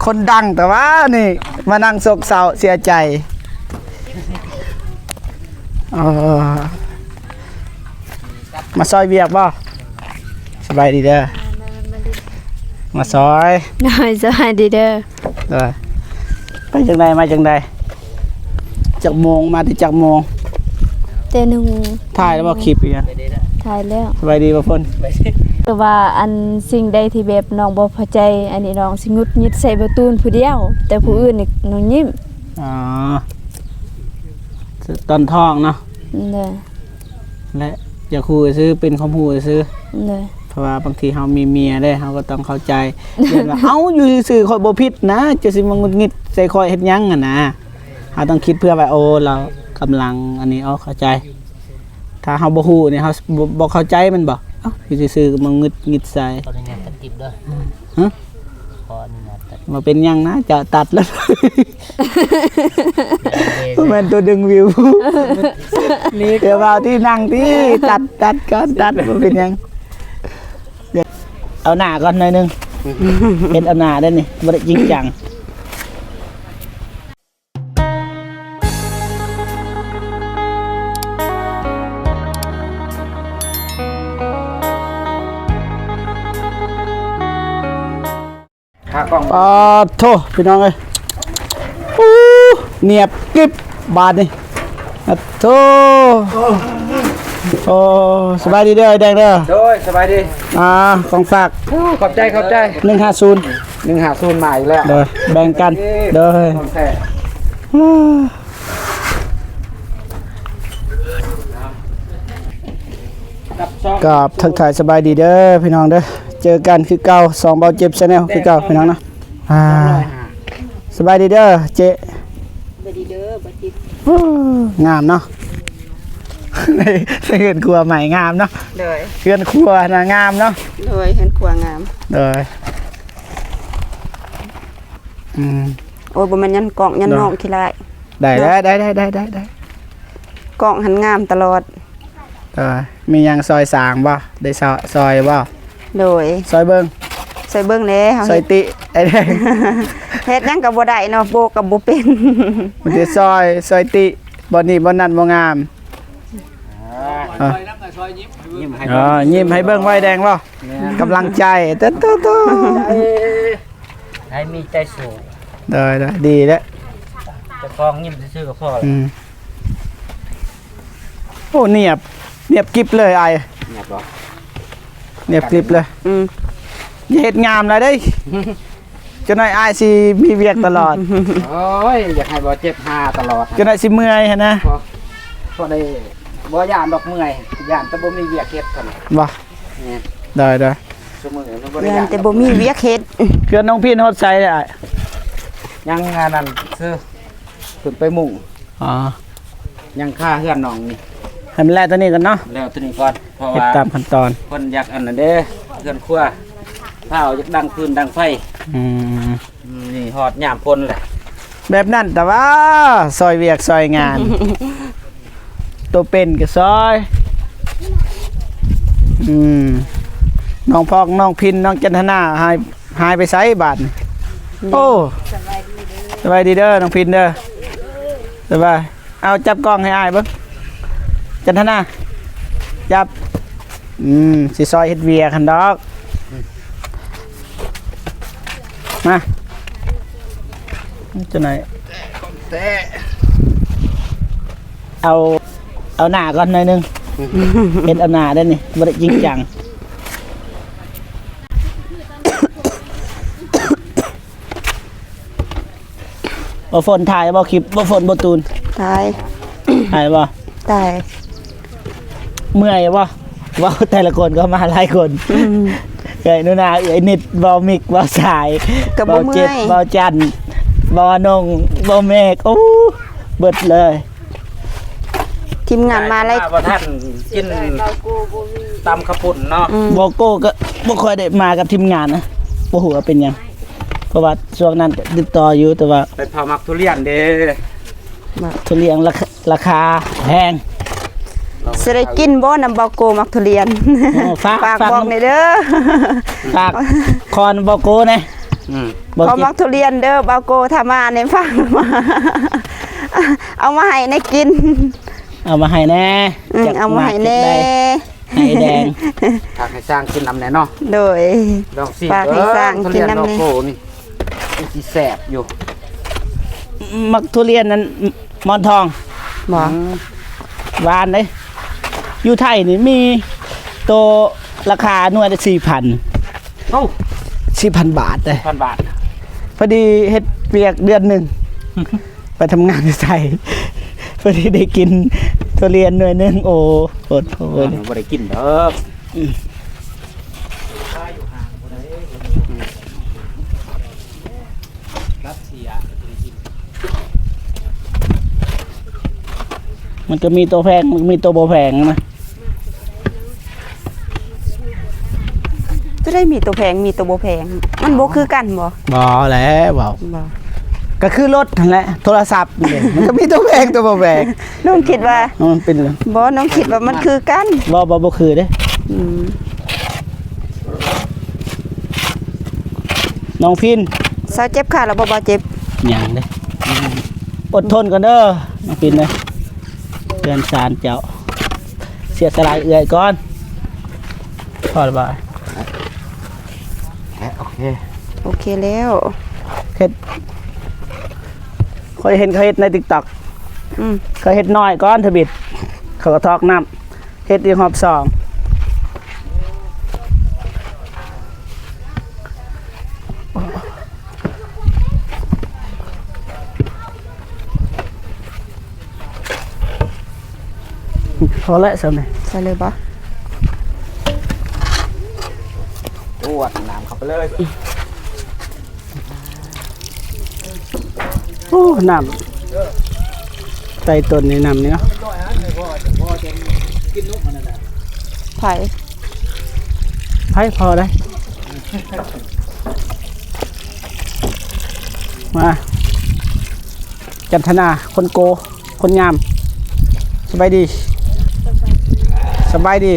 ຄົນດັງ ແຕ່ວ່ານີ້ມານັ່ງໂສກເສົ້າເສຍໃຈ. ເອີ ມາຊ່ອຍວຽກບໍ່? ສະບາຍດີເດີ. ມາຊ່ອຍ. ໂດຍ ສະບາຍດີເດີ. ໂດຍ. ໄປຈັ່ງໃດ ມາຈັ່ງໃດ? ຈັກໂມງ? ມາແຕ່ຈັກໂມງ? ແຕ່ໜຶ່ງ. ຖ່າຍແລ້ວບໍ່ຄລິບອີກ? ຖ່າຍແລ້ວ. ສະບາຍດີບໍ່ເພິ່ນ? ຄືວ່າອັນສິ່ງໃດທີ່ແບບນ້ອງບໍ່ພໍໃຈ ອັນນີ້ນ້ອງຊິຫງຸດຫງິດໃສ່ບ່າວຕູນຜູ້ດຽວ, ແຕ່ຜູ້ອື່ນນີ້ນ້ອງຍິ້ມ. ອໍ ຕອນທ້ອງເນາະ. ໂດຍ. ແລະ ຢາກຮູ້ຊື່ ເປັນຄວາມຮູ້ຊື່. ໂດຍ. ເພາະວ່າບາງທີເຮົາມີເມຍເດ້ ເຮົາກໍຕ້ອງເຂົ້າໃຈ. ຢ້ານວ່າ ເອົ້າ ຢູ່ຊື່ໆ ຂ້ອຍບໍ່ຜິດນະ ເຈົ້າຊິມາຫງຸດຫງິດໃສ່ຂ້ອຍເຮັດຫຍັງຫັ້ນນະ. ເຮົາຕ້ອງຄິດເພື່ອວ່າ ໂອ້ ລາວກຳລັງອັນນີ້ ເອົາ ເຂົ້າໃຈ. ຖ້າເຮົາບໍ່ຮູ້ນີ້ ເຮົາບໍ່ ບໍ່ເຂົ້າໃຈແມ່ນບໍ່? ເອົ້າ ຢູ່ຊື່ໆ ມາຫງຸດຫງິດໃສ່. ຂໍອະນຸຍາດຕັດຄລິບເດີ. ຮະ? ຂໍອະນຸຍາດຕັດ. ບໍ່ເປັນຫຍັງນະ ຈະຕັດແລ້ວ. ບໍ່ແມ່ນຕົວດຶງວິວ. ນີ້ ດຽວວ່າທີ່ນັ່ງທີ່ ຕັດ ຕັດກ່ອນ ຕັດ ບໍ່ເປັນຫຍັງ. ເອົາໜ້າກ່ອນໜ້ອຍໜຶ່ງ. ເຮັດເອົາໜ້າໄດ້ນີ້ ບໍ່ໄດ້ຈິງຈັງ. ຂາກ້ອງ ປາດໂທ້ ພີ່ນ້ອງເອີຍ ອູ້ ນຽບກິບບາດນີ້ ອາໂທ້ ໂອ້ ສະບາຍດີເດີ ອ້າຍແດງເດີ. ໂດຍ ສະບາຍດີ. ອ່າ ຂອງຝາກ ໂອ້ ຂອບໃຈ ຂອບໃຈ. ໜຶ່ງຫ້າສູນ ໜຶ່ງຫ້າສູນ ມາອີກແລ້ວ. ໂດຍ ແບ່ງກັນ. ເອີ ໂດຍ ຂອງແທ້. ກາບທັກທາຍສະບາຍດີເດີພີ່ນ້ອງເດີ ເຈີກັນຄືເກົ່າ ຊ່ອງເບົາເຈັບ Channel ຄືເກົ່າພີ່ນ້ອງເນາະ. ອ່າ ສະບາຍດີເດີເຈ. ສະບາຍດີເດີເບົາເຈັບ. ໂອ້ ງາມເນາະ ເຮືອນຄົວໃໝ່ງາມເນາະ. ໂດຍ ເຮືອນຄົວນະງາມເນາະ. ໂດຍ ເຮືອນຄົວງາມ. ໂດຍ ອືມ ໂອ້ຍ ບໍ່ແມ່ນຍັນກ້ອງ ຍັນນ້ອງຂີ້ລ້າຍ. ໄດ້ ເນາະ ໄດ້ ໄດ້ ກ້ອງຫັ້ນງາມຕະຫຼອດ. ເອີ ມີຫຍັງຊ່ອຍສ້າງບໍ່? ໄດ້ຊ່ອຍ ຊ່ອຍບໍ່? ໂດຍ ຊ່ອຍເບິ່ງ ຊ່ອຍເບິ່ງແດ່ ເຮົາ ຊ່ອຍຕິ ເຮັດຫຍັງກໍບໍ່ໄດ້ເນາະ ໂບກກໍບໍ່ເປັນ. ມັນຈະຊ່ອຍ ຊ່ອຍຕິ ບ່ອນນີ້ບ່ອນນັ້ນບໍ່ງາມ. ອ່າ ເອີ ຍິ້ມໃຫ້ ເອີ ເບິ່ງ ຍິ້ມໃຫ້ເບິ່ງໄວ້ແດງບໍ່? ແມ່ນ ກຳລັງໃຈ ໂຕ ໂຕ ໂຕ ໃຫ້ມີໃຈສູ້. ໄດ້ ໄດ້ ດີແລ້ວ ເຈົ້າຂອງຍິ້ມຊື່ໆກໍພໍແລ້ວ. ອືມ ໂອ້ ນຽບ ນຽບກິບເລີຍອ້າຍ. ນຽບບໍ່? ນຽບກິບເລີຍ. ອືມ ຢ່າເຮັດງາມຫຼາຍເດ້ ຈັກໜ້ອຍອ້າຍຊິມີວຽກຕະຫຼອດ. ໂອ້ຍ ຢາກໃຫ້ບໍ່ເຈັບຫາຕະຫຼອດ ຈັກໜ້ອຍຊິເມື່ອຍຫັ້ນນະ. ພໍ ພໍໄດ້ ບໍ່ຢ້ານດອກເມື່ອຍ ຢ້ານແຕ່ບໍ່ມີວຽກເຮັດເທົ່ານັ້ນ. ບໍ່? ແມ່ນ ໄດ້ ໄດ້ ຊຸມື້ນີ້ບໍ່ໄດ້ຢ້ານ ຢ້ານແຕ່ບໍ່ມີວຽກເຮັດ. ເຮືອນນ້ອງພິນຮອດໃສແລ້ວອ້າຍ? ຍັງອັນນັ້ນຊື່ ຂຶ້ນໄປມຸງ. ອໍ ຍັງຄາເຮືອນນ້ອງນີ້ ໃຫ້ມັນແລ້ວຕົວນີ້ກ່ອນເນາະ. ແລ້ວຕົວນີ້ກ່ອນ ເພາະວ່າເຮັດຕາມຂັ້ນຕອນ ເພິ່ນຢາກອັນນັ້ນເດ້ ເຮືອນຄົວ ພ້າວຢາກດັງຟືນດັງໄຟ. ອືມ ອືມ ນີ້ຮອດຍາມຝົນແລ້ວ ແບບນັ້ນແຕ່ວ່າ ຊ່ອຍວຽກຊ່ອຍງານ ໂຕເປັນກໍຊ່ອຍ. ອືມ ນ້ອງພອກ ນ້ອງພິນ ນ້ອງຈັນທະນາ ຫາຍ ຫາຍໄປໃສບາດນີ້? ໂອ້ ສະບາຍດີເດີ ສະບາຍດີເດີ ນ້ອງພິນເດີ ສະບາຍ. ເອົາ ຈັບກ້ອງໃຫ້ອ້າຍເບິ່ງ ຈັນທະນາ ຈັບ. ອືມ ຊິຊ່ອຍເຮັດວຽກຫັ້ນດອກ. ມາ ຈັ່ງໃດ ເອົາ ເອົາໜ້າກ່ອນໜ້ອຍໜຶ່ງ ເຮັດເອົາໜ້າໄດ້ນີ້ ບໍ່ໄດ້ຈິງຈັງ. ບໍ່ຝົນຖ່າຍບໍ່ຄລິບ ບໍ່ຝົນບໍ່ຕູນ ຖ່າຍ ຖ່າຍບໍ່? ຖ່າຍ. ເມື່ອຍບໍ່? ເວົ້າແຕ່ລະຄົນກໍມາຫຼາຍຄົນ. ອືມ ເອື້ອຍໜູນາ ເອື້ອຍນິດ ເວົ້າມິກ ເວົ້າສາຍ ກໍບໍ່ເມື່ອຍ ເວົ້າເຈັບ ເວົ້າຈັນ ເວົ້າອານົງ ເວົ້າແມກ ໂອ້ ເບິດເລີຍ. ທີມງານມາຫຼາຍ ມາບໍ່ທັນກິນຕຳເຂົ້າປຸ້ນເນາະ. ອືມ ບໍ່ໂກ້ກໍບໍ່ຄ່ອຍໄດ້ມາກັບທີມງານນະ ບໍ່ຮູ້ວ່າເປັນຫຍັງ ເພາະວ່າຊ່ວງນັ້ນກໍຕິດຕໍ່ຢູ່ ແຕ່ວ່າໄປເຜົາໝາກທຸລຽນເດ້ ໝາກທຸລຽນລາຄາ ລາຄາແພງ. ຊິໄດ້ກິນບໍ່ນຳເບົາໂກ້ໝາກທຸລຽນ? ໂອ້ ຝາກ ຝາກ ຝາກບອກແດ່ເດີ ຝາກຄອນເບົາໂກ້ແດ່. ອືມ ບໍ່ ເຂົາ ເຈັບ ມັກທຸລຽນເດີ ບ່າວໂກ ຖ້າມານີ້ ຝາກມາ ເອົາມາໃຫ້ແດ່ກິນ ເອົາມາໃຫ້ແດ່ ອືມ ຈັກ ເອົາມາໃຫ້ແດ່ ໃຫ້ແດງ ຝາກໃຫ້ຊ້າງກິນນຳແດ່ເນາະ ໂດຍ ລອງຊີມ ຝາກໃຫ້ຊ້າງກິນນຳແດ່ ທຸລຽນບ່າວໂກນີ້ ຊິແຊບຢູ່ ມັກທຸລຽນນັ້ນ ໝອນທອງ ບໍ່ ອືມ ຫວານເດ້ ຢູ່ໄທນີ້ມີໂຕລາຄາໜ່ວຍລະສີ່ພັນ ໂອ້ ສີ່ພັນບາດເດ້ ສີ່ພັນບາດ ພໍດີເຮັດວຽກເດືອນໜຶ່ງ ໄປທຳງານຢູ່ໄທ ພໍດີໄດ້ກິນທຸລຽນໜ່ວຍໜຶ່ງ ໂອ້ ໂພດໂພ ບໍ່ໄດ້ກິນດອກ ອືມ ມັນກໍມີໂຕແພງ ມັນກໍມີໂຕບໍ່ແພງນະ ຈະໄດ້ມີໂຕແພງ ມີໂຕບໍ່ແພງ ມັນບໍ່ຄືກັນບໍ່? ບໍ່ແຫຼະ ເວົ້າ ບໍ່ ກໍຄືລົດຫັ້ນແຫຼະ ໂທລະສັບນີ້ ມັນກໍມີໂຕແພງ ໂຕບໍ່ແພງ ນ້ອງຄິດວ່າ ມັນເປັນ ບໍ່ ນ້ອງຄິດວ່າມັນຄືກັນ ບໍ່ ບໍ່ ບໍ່ຄືເດ້ ອືມ ນ້ອງພິນ ຊາວເຈັບຂາແລ້ວບໍ່? ບໍ່ເຈັບ ຍັງເດ້ ອົດທົນກ່ອນເດີ ນ້ອງພິນເດີ ເພື່ອນຊານເຈົ້າ ເສຍສະຫຼະເອື້ອຍກ່ອນ ພໍແລ້ວບໍ່? ໂອເຄ ໂອເຄແລ້ວ ເຮັດ ຂ້ອຍເຫັນເຂົາເຮັດໃນຕິກຕັອກ ອືມ ເຂົາເຮັດໜ້ອຍກ່ອນທຳອິດ ເຂົາກໍຖອກນ້ຳ ເຮັດອີກຮອບສອງ ພໍແລ້ວສ່ຳນີ້ ໃສ່ເລີຍບໍ່? ອວດນ້ຳເຂົ້າໄປເລີຍ. ໂອ້ ນ້ຳໃຕ້ຕົ້ນນີ້ ນ້ຳນີ້ເນາະ ໃຜ ໃຜພໍໄດ້ ມາ ຈັນທະນາ ຄົນໂກ ຄົນງາມ ສະບາຍດີ ສະບາຍດີ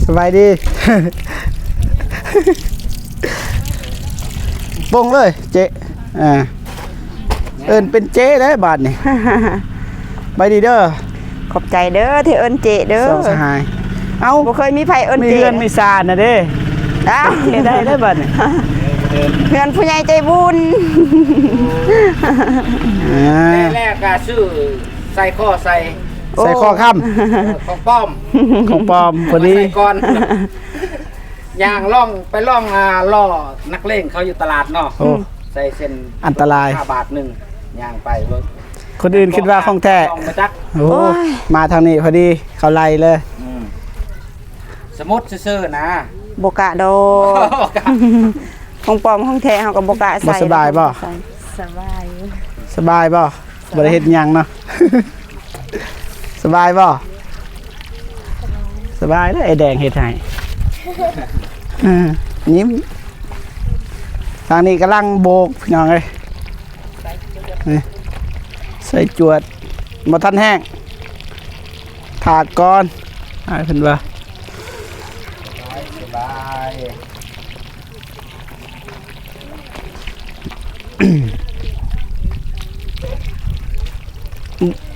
ສະບາຍດີ ປົງເລີຍເຈ ອ່າ ເອີ້ນເປັນເຈໄດ້ບາດນີ້ ສະບາຍດີເດີ ຂອບໃຈເດີທີ່ເອີ້ນເຈເດີ ສອງສະຫາຍ ເອົ້າ ບໍ່ເຄີຍມີໃຜເອີ້ນເຈ ມີເຮືອນມີຊານນະເດ້ ອ້າວ ເຈໄດ້ເດີບາດນີ້ ເຮືອນຜູ້ໃຫຍ່ໃຈບຸນ ອ່າ ແລກກະຊື້ ໃສ່ຄໍໃສ່ ໂອ້ ໃສ່ຄໍຄຳ ເອີ ຂອງປອມ ຂອງປອມ ພໍດີ ໃສ່ກ່ອນ ຍ່າງລອງ ໄປລອງ ອ່າ ລໍ້ນັກເລງເຂົາຢູ່ຕະຫຼາດເນາະ ໂອ້ ໃສ່ເສັ້ນ ອັນຕະລາຍ ຫ້າບາດໜຶ່ງ ຍ່າງໄປເບິ່ງ ຄົນອື່ນຄິດວ່າຂອງແທ້ ລອງໄປຈັກ ໂອ້ ໂອ້ຍ ມາທາງນີ້ພໍດີ ເຂົາໄລ່ເລີຍ ອືມ ສະມຸດຊື່ໆນະ ບໍ່ກະດອກ ບໍ່ກະ ຂອງປອມຂອງແທ້ເຮົາກໍບໍ່ກະໃສ່ ບໍ່ສະບາຍບໍ່? ສະບາຍ ສະບາຍບໍ່? ບໍ່ໄດ້ເຮັດຫຍັງເນາະ ສະບາຍບໍ່? ສະບາຍເດີ ໄອ້ແດງເຮັດໃຫ້ ເອີ ຍິ້ມ ທາງນີ້ກຳລັງໂບກ ພີ່ນ້ອງເອີຍ ນີ້ ໃສ່ຈວດ ບໍ່ທັນແຫ້ງ ຖ້າກ່ອນ ອ້າຍເພິ່ນວ່າ ສະບາຍ.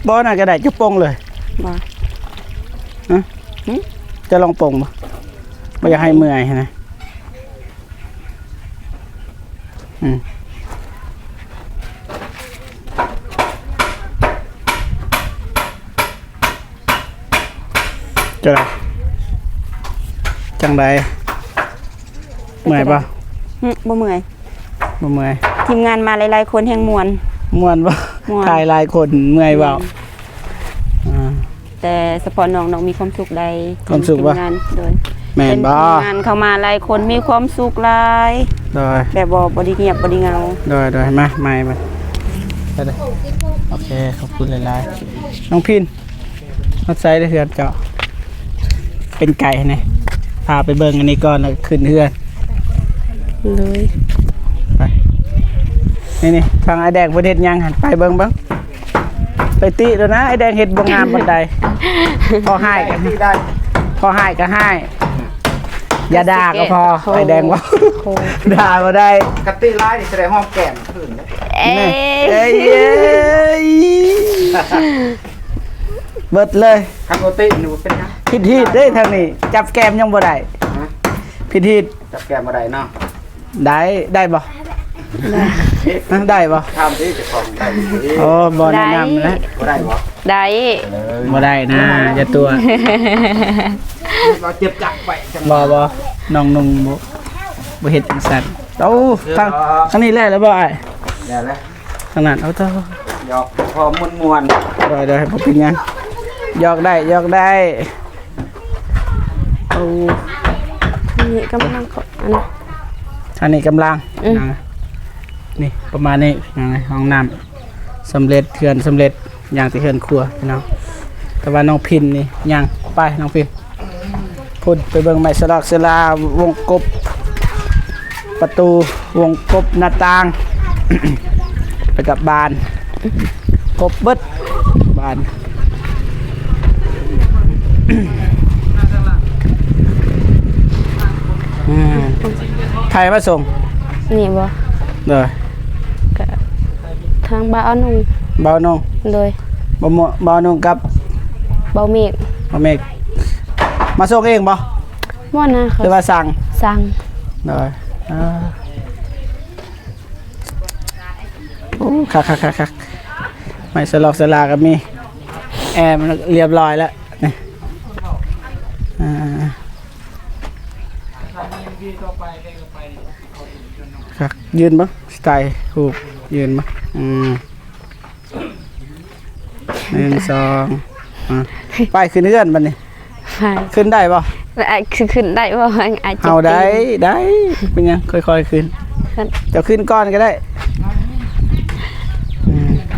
ບໍ່ ໜ້າຈະໄດ້ ຈະປົງເລີຍ ບໍ່ ຮະ ຫຶ ຈະລອງປົງບໍ່? ບໍ່ຢາກໃຫ້ເມື່ອຍຫັ້ນນະ ອືມ. ຈັ່ງໃດ ຈັ່ງໃດ ເມື່ອຍບໍ່? ຫຶ ບໍ່ເມື່ອຍ ບໍ່ເມື່ອຍ ທີມງານມາຫຼາຍໆຄົນແຮ່ງມ່ວນ ມ່ວນບໍ່? ມ່ວນ ຖ່າຍຫຼາຍຄົນເມື່ອຍບໍ່? ແມ່ນ ອ່າ ແຕ່ສະເພາະນ້ອງ ນ້ອງມີຄວາມສຸກໃດ ຄວາມສຸກບໍ່? ທີມງານ ໂດຍ ແມ່ນບໍ່? ທີມງານເຂົ້າມາຫຼາຍຄົນມີຄວາມສຸກຫຼາຍ ໂດຍ ແບບບໍ່ ບໍ່ໄດ້ງຽບ ບໍ່ໄດ້ເຫງົາ ໂດຍ ໂດຍ ມາ ມາ ມາ ໄປເດີ ໂອເຄ ຂອບຄຸນຫຼາຍໆ ນ້ອງພິນ ຮອດໃສເດີເຮືອນເຈົ້າ ເປັນໄກແດ່ ພາໄປເບິ່ງອັນນີ້ກ່ອນ ແລ້ວຂຶ້ນເຮືອນ ໂດຍ ໄປ ນີ້ໆ ທາງອ້າຍແດງເພິ່ນເຮັດຫຍັງຫັ້ນ ໄປເບິ່ງເບິ່ງ ໄປຕິໂລດນະ ອ້າຍແດງເຮັດບໍ່ງາມປານໃດ ພໍຮ້າຍກໍ ພໍຮ້າຍກໍຮ້າຍ ຢ່າດ່າກໍພໍ ອ້າຍແດງເວົ້າ ດ່າບໍ່ໄດ້ ຄັນຕິຫຼາຍນີ້ຊິໄດ້ຫອມແກ້ມຄືນເດ້. ເອີຍ ເອີຍ ເອີຍ ເບິດເລີຍ. ຄັນບໍ່ຕິນີ້ບໍ່ເປັນຫຍັງ ຜິດຮີດເດ້ທາງນີ້ ຈັບແກ້ມຍັງບໍ່ໄດ້. ຮະ? ຜິດຮີດ ຈັບແກ້ມບໍ່ໄດ້ເນາະ. ໄດ້ ໄດ້ບໍ່? ໄດ້ ໄດ້ບໍ່? ຖາມຕິເຈົ້າຂອງໄດ້. ໂອ້ ບໍ່ແນະນຳນະ. ບໍ່ໄດ້ບໍ່? ໄດ້ ເອີ ບໍ່ໄດ້ນະ ຢ່າຕົວະ. ເຈັບຈັກໄປ ບໍ່ ບໍ່ ນ້ອງນຸ່ງບໍ່ ບໍ່ເຮັດຈັ່ງຊັ້ນ. ໂອ້ ທາງ ທາງນີ້ແລ້ວ ແລ້ວບໍ່ອ້າຍ? ແລ້ວ ແລ້ວ ທາງນັ້ນ. ເອົາ ໂທ້ ຢອກພໍມ່ວນໆ. ໂດຍ ໂດຍ ບໍ່ເປັນຫຍັງ ຢອກໄດ້ ຢອກໄດ້. ໂອ້ ນີ້ກຳລັງ ອັນນັ້ນ ອັນນີ້ກຳລັງ ອືມ ນີ້ປະມານນີ້ ຫ້ອງນ້ຳສຳເລັດ ເຮືອນສຳເລັດ ຍ່າງແຕ່ເຮືອນຄົວພີ່ນ້ອງ. ແຕ່ວ່ານ້ອງພິນນີ້ຍັງ ໄປນ້ອງພິນ ພຸ້ນໄປເບິ່ງໄມ້ສະຫຼອກສະລາ ວົງກົບ ປະຕູ ວົງກົບ ໜ້າຕ່າງ ແລ້ວກະບານ ຄົບເບິດບານ. ອືມ ໃຜມາສົ່ງ? ນີ້ບໍ່? ໂດຍ ກະທາງບ່າວນຸ່ງ ບ່າວນຸ່ງ. ໂດຍ ບ່າວນຸ່ງກັບບ່າວເມກ ບ່າວເມກ ມາສົ່ງເອງບໍ່? ບໍ່ນະ ຫຼືວ່າສັ່ງ? ສັ່ງ. ໂດຍ ເອີ ໂອ້ ຄັກໆໆໆ ໄມ້ສະຫຼອກສະລາກໍມີ ແອມັນລຽບຮ້ອຍແລ້ວນີ້. ອ່າ ຄັກ ຢືນເບິ່ງ ສະໄຕຮູບ ຢືນເບິ່ງ. ອືມ ໜຶ່ງ ສອງ ອາ ໄປຂຶ້ນເຮືອນບັດນີ້. ໄປ ຂຶ້ນໄດ້ບໍ່? ອ້າຍຊິຂຶ້ນໄດ້ບໍ່? ອ້າຍ ເຮົາໄດ້ ໄດ້ ເປັນຫຍັງ ຄ່ອຍໆຂຶ້ນ ເຈົ້າຂຶ້ນກ່ອນກໍໄດ້. ອືມ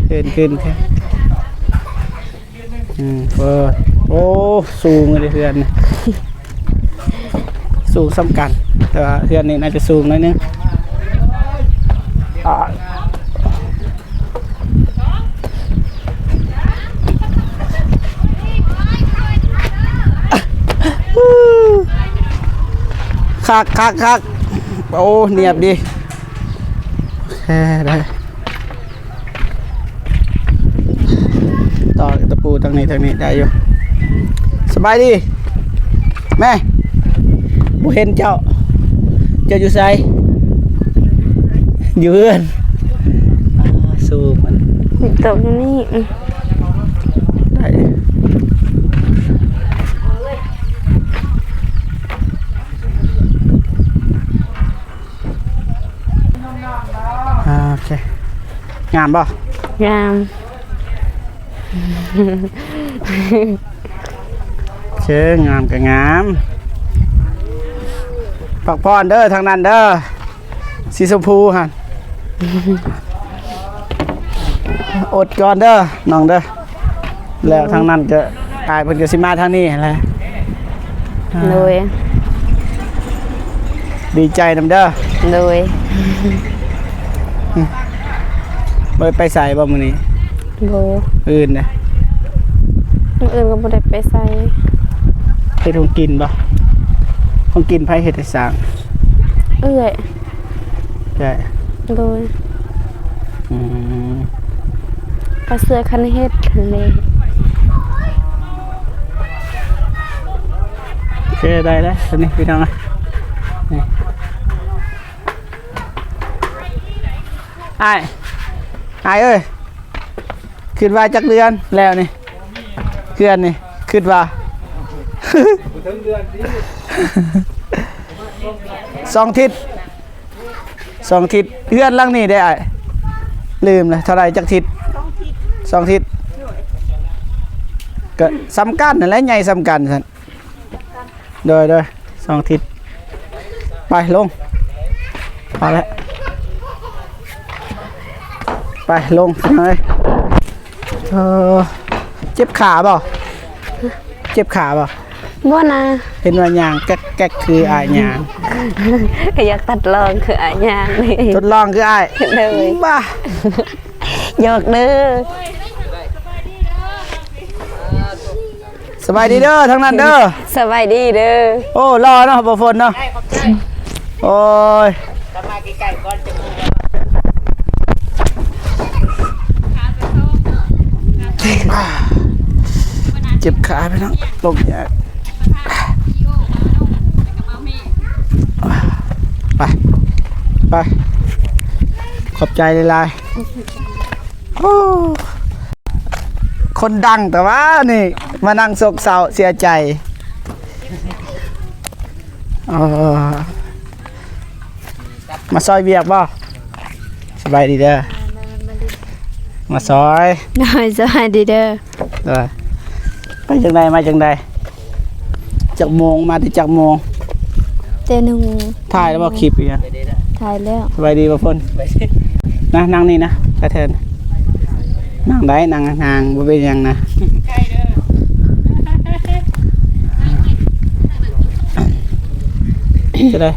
ຂຶ້ນ ຂຶ້ນ ຂຶ້ນ. ອືມ ເອີ ໂອ້ ສູງເລີຍເຮືອນນີ້ ສູງສ່ຳກັນ ແຕ່ວ່າເຮືອນນີ້ໜ້າຈະສູງໜ້ອຍໜຶ່ງ. ອາ ຄັກໆໆ ໂອ້ ນຽບດີ. ໂອເຄ ໄດ້. ຕອກຕະປູທາງນີ້ ທາງນີ້ໄດ້ຢູ່. ສະບາຍດີແມ່ ບໍ່ເຫັນເຈົ້າ ເຈົ້າຢູ່ໃສ? ຢູ່ເຮືອນ. ອ່າ ສູງມັນ ຕົກຢູ່ນີ້ ອື ໄດ້. ອ່າ ໂອເຄ ງາມບໍ່? ງາມ. ໂອເຄ ງາມກໍງາມ. ພັກຜ່ອນເດີ ທາງນັ້ນເດີ ສີຊົມພູຫັ້ນ. ອົດກ່ອນເດີນ້ອງເດີ. ແລ້ວທາງນັ້ນກໍ ອາຍເພິ່ນກໍຊິມາທາງນີ້ຫັ້ນແຫຼະ. ໂດຍ ດີໃຈນຳເດີ. ໂດຍ. ບໍ່ໄດ້ໄປໃສບໍ່ມື້ນີ້? ບໍ່. ມື້ອື່ນເດ? ມື້ອື່ນກໍບໍ່ໄດ້ໄປໃສ. ເຮັດຂອງກິນບໍ່? ຂອງກິນໃຜເຮັດໃຫ້ສ້າງ? ເອື້ອຍ. ເອື້ອຍ. ໂດຍ. ອືມ ກະຊ່ວຍກັນເຮັດຫັ້ນແຫຼະ. ໂອເຄ ໄດ້ແລ້ວ ຕອນນີ້ພີ່ນ້ອງ ນີ້ ອ້າຍ ອ້າຍເອີຍ ຄິດວ່າຈັກເດືອນແລ້ວນີ້ ເຮືອນນີ້ ຄິດວ່າ ສອງທິດ. ສອງທິດ ເຮືອນຫຼັງນີ້ເດ້ອ້າຍ ລືມແລ້ວ ເທົ່າໃດຈັກທິດ? ສອງທິດ ສອງທິດ ກະສ່ຳກັນຫັ້ນແຫຼະ ໃຫຍ່ສ່ຳກັນຊັ້ນ. ໂດຍ ໂດຍ ສອງທິດ ໄປລົງ ພໍແລ້ວ ໄປລົງ ເອີ ເຈັບຂາບໍ່? ເຈັບຂາບໍ່? ບໍ່ນະ ເຫັນວ່າຍ່າງແກັກໆ ຄືອ້າຍຍ່າງ ກໍຢາກທົດລອງຄືອ້າຍຍ່າງນີ້ ທົດລອງຄືອ້າຍ ໂດຍ ບ້າ ຫຍອກເດີ. ສະບາຍດີເດີ ທາງນັ້ນເດີ ສະບາຍດີເດີ. ໂອ້ ຫຼໍ່ເນາະ ບໍ່ຝົນເນາະ. ໂອ້ຍ ເຈັບຂາພີ່ນ້ອງ ລົມແດດ. ໄປ ໄປ ຂອບໃຈຫຼາຍໆ. ໂອ້ ຄົນດັງແຕ່ວ່ານີ້ ມານັ່ງໂສກເສົ້າເສຍໃຈ. ເອີ ມາຊ່ອຍວຽກບໍ່? ສະບາຍດີເດີ ມາຊ່ອຍ. ໂດຍ ສະບາຍດີເດີ. ໂດຍ ໄປຈັ່ງໃດ ມາຈັ່ງໃດ? ຈັກໂມງ ມາແຕ່ຈັກໂມງ? ແຕ່ໜຶ່ງ. ຖ່າຍແລ້ວບໍ່ຄລິບອີກ? ຖ່າຍແລ້ວ. ສະບາຍດີບໍ່ຝົນ? ນະ ນັ່ງນີ້ນະ ກະເທີນ ນັ່ງໄດ້ ນັ່ງຫ່າງໆ ບໍ່ເປັນຫຍັງນະ. ຈະໄດ້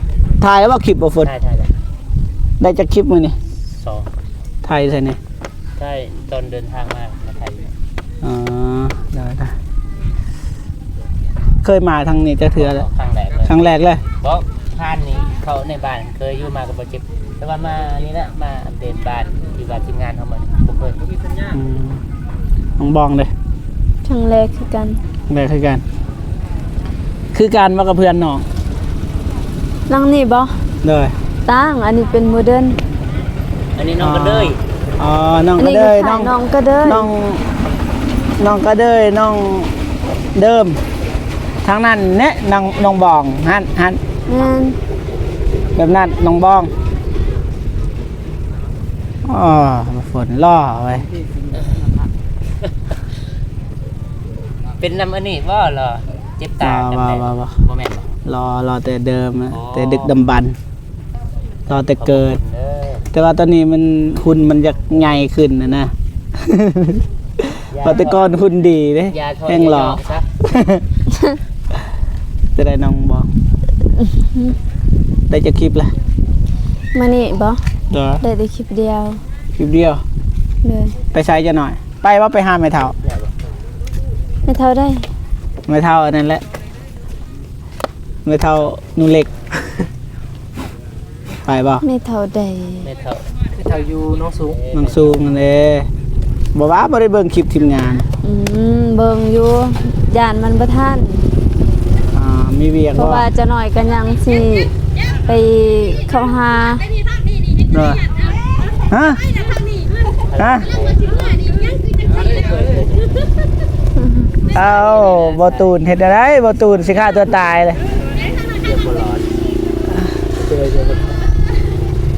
ຖ່າຍແລ້ວບໍ່ຄລິບບໍ່ຝົນ? ຖ່າຍ ຖ່າຍແລ້ວ. ໄດ້ຈັກຄລິບມື້ນີ້? ສອງ. ຖ່າຍໃສນີ້? ໃຊ່ ຕອນເດີນທາງມາ ມາໄທ. ອໍ ໄດ້ໆ ເຄີຍມາທາງນີ້ຈັກເທື່ອແລ້ວ? ຄັ້ງແລກເລີຍ. ຄັ້ງແລກເລີຍ? ບໍ່ ຜ່ານນີ້ເຂົ້າໃນບ້ານເຄີຍຢູ່ ມາກໍບໍ່ເຈັບ ແຕ່ວ່າມານີ້ແຫຼະ ມາອັບເດດບ້ານທີ່ວ່າທີມງານເຮົາມາ ບໍ່ເຄີຍ. ອືມ ນ້ອງບອງເດ້? ຄັ້ງແລກຄືກັນ. ຄັ້ງແລກຄືກັນ. ຄືກັນບໍ່ກັບເພື່ອນນ້ອງ? ຫຼັງນີ້ບໍ່? ໂດຍ. ຕ່າງ ອັນນີ້ເປັນໂມເດີນ. ອັນນີ້ນ້ອງກະເດີຍ. ອໍ ນ້ອງກະເດີຍ. ອັນນີ້ ນ້ອງ ນ້ອງກະເດີຍ ນ້ອງ ນ້ອງກະເດີຍ ນ້ອງເດີມ. ທາງນັ້ນແນະ ນ້ອງ ນ້ອງບອງ ຫັ້ນ ຫັ້ນ. ແມ່ນ. ແບບນັ້ນ ນ້ອງບອງ. ອໍ ຝົນຫຼໍ່ເວີຍ. ເປັນນຳອັນນີ້ບໍ່? ຫຼໍ່ເຈັບຕາ. ບໍ່ ບໍ່ ບໍ່ ບໍ່ແມ່ນບໍ່? ຫຼໍ່ ຫຼໍ່ແຕ່ເດີມ ອໍ ແຕ່ດຶກດຳບັນ ຫຼໍ່ແຕ່ເກີດ. ແຕ່ວ່າຕອນນີ້ມັນ ຫຸ່ນມັນຢາກໃຫຍ່ຂຶ້ນນະນະ. ວ່າແຕ່ກ່ອນຫຸ່ນດີເດ້ ແຮ່ງຫຼໍ່. ຈະໄດ້ນ້ອງບໍ່? ໄດ້ຈັກຄລິບລະ? ມື້ນີ້ບໍ່? ໂດຍ. ໄດ້ແຕ່ຄລິບດຽວ. ຄລິບດຽວ? ໂດຍ. ໄປໃສຈະໜ້ອຍ? ໄປບໍ່ ໄປຫາແມ່ເຖົ້າ? ແມ່ເຖົ້າໃດ? ແມ່ເຖົ້າອັນນັ້ນແຫຼະ ແມ່ເຖົ້າໜູເລັກ. ໄປບໍ່? ແມ່ເຖົ້າໃດ? ແມ່ເຖົ້າ ແມ່ເຖົ້າຢູ່ໜອງສູງ. ໜອງສູງຫັ້ນເດ້. ບໍ່ວ່າບໍ່ໄດ້ເບິ່ງຄລິບທີມງານ. ອືມ ເບິ່ງຢູ່ ຢ້ານມັນບໍ່ທັນ. ອ່າ ມີວຽກບໍ່? ເພາະວ່າຈະໜ້ອຍກໍຍັງຊິໄປເຂົ້າຫາ. ເນາະ. ຮະ? ຮະ? ອ້າວ ບໍ່ຕູນເຮັດແນວໃດ? ບໍ່ຕູນຊິຂ້າຕົວຕາຍເລີຍ.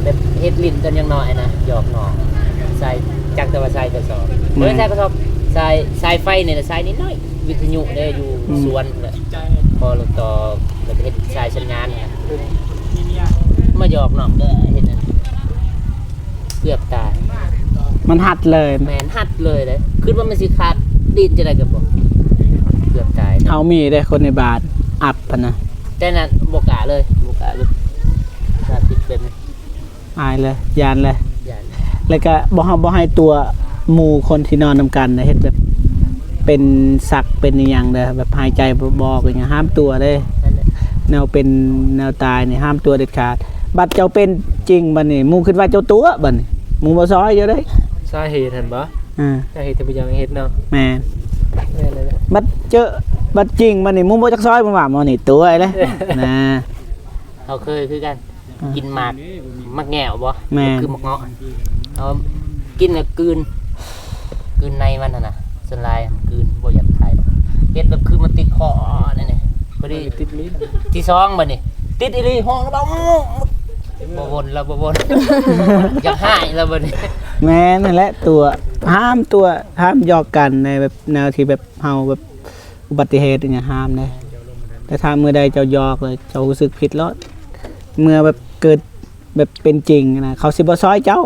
ແບບເຮັດຫຼິ້ນຕອນຍັງນ້ອຍນະ ຫຍອກນ້ອງ ສາຍ ຈັກແຕ່ວ່າສາຍກະສອບ ແມ່ນ ເອີ ສາຍກະສອບ ສາຍ ສາຍໄຟນີ້ນະ ສາຍນິດໜ້ອຍ ວິທະຍຸເດ້ ຢູ່ ອືມ ສວນພຸ້ນແຫຼະ ພໍລົດຕໍ່ ແລ້ວກໍເຮັດສາຍສັນຍານນະ ມາຫຍອກນ້ອງເດີ ເຮັດຫຍັງ ເກືອບຕາຍ. ມັນຮັດເລີຍ. ແມ່ນ ຮັດເລີຍເດ້ ຄິດວ່າມັນຊິຂາດ ດີນຈັ່ງໃດກໍບໍ່ ເກືອບຕາຍ. ເຮົາມີເດ້ຄົນໃນບ້ານອັບຫັ້ນນະ ແຕ່ນັ້ນບໍ່ກ້າເລີຍ ບໍ່ກ້າເລີຍ ຖ້າຜິດເປັນ ອາຍເລີຍ ຢ້ານເລີຍ ຢ້ານ ແລ້ວກະບໍ່ ເຮົາບໍ່ໃຫ້ຕົວະໝູ່ຄົນທີ່ນອນນຳກັນນະ ເຮັດແບບເປັນສັກເປັນອີ່ຫຍັງເດີ ແບບຫາຍໃຈບໍ່ອອກອີ່ຫຍັງ ຫ້າມຕົວະເດ້ ນັ້ນແຫຼະ ແນວເປັນແນວຕາຍນີ້ຫ້າມຕົວະເດັດຂາດ. ບັດເຈົ້າເປັນຈິງບັດນີ້ ໝູ່ຄິດວ່າເຈົ້າຕົວະບັດນີ້ ໝູ່ບໍ່ຊ່ອຍເຈົ້າເດ້. ສາເຫດຫັ້ນບໍ່? ອາ ສາເຫດທີ່ບໍ່ຢາກເຮັດເນາະ. ແມ່ນ ແມ່ນເລີຍ. ບັດເຈີ ບັດຈິງບັດນີ້ ໝູ່ບໍ່ຈັກຊ່ອຍ ໝູ່ວ່າໝໍນີ້ຕົວະເລີຍ ນະ. ເຮົາເຄີຍຄືກັນ. ອ່າ ກິນໝາກ ໝາກແງວບໍ່? ແມ່ນ ຄືໝາກເງາະ ເອົາກິນແລ້ວກືນ ກືນໃນມັນຫັ້ນນະ ສ່ວນຫຼາຍຫັ້ນກືນ ບໍ່ຢາກຖ່າຍດອກ ເຮັດແບບຄືມັນຕິດຄໍແນວນີ້ ພໍດີຕິດອີ່ຫຼີ. ທີສອງບັດນີ້ ຕິດອີ່ຫຼີ ຮ້ອງແລ້ວບໍ່ ບໍ່ວົນແລ້ວ ບໍ່ວົນ ຢາກຮ້າຍແລ້ວບັດນີ້. ແມ່ນນັ້ນແຫຼະ ຕົວະ ຫ້າມຕົວະ ຫ້າມຫຍອກກັນໃນແບບແນວທີ່ແບບເຮົາແບບ ອຸບັດຕິເຫດອີ່ຫຍັງຫ້າມເດ້ ແຕ່ຖ້າມື້ໃດເຈົ້າຫຍອກແລ້ວເຈົ້າຮູ້ສຶກຜິດໂລດ ເມື່ອແບບເກີດແບບເປັນຈິງນະ ເຂົາຊິບໍ່ຊ່ອຍເຈົ້າ.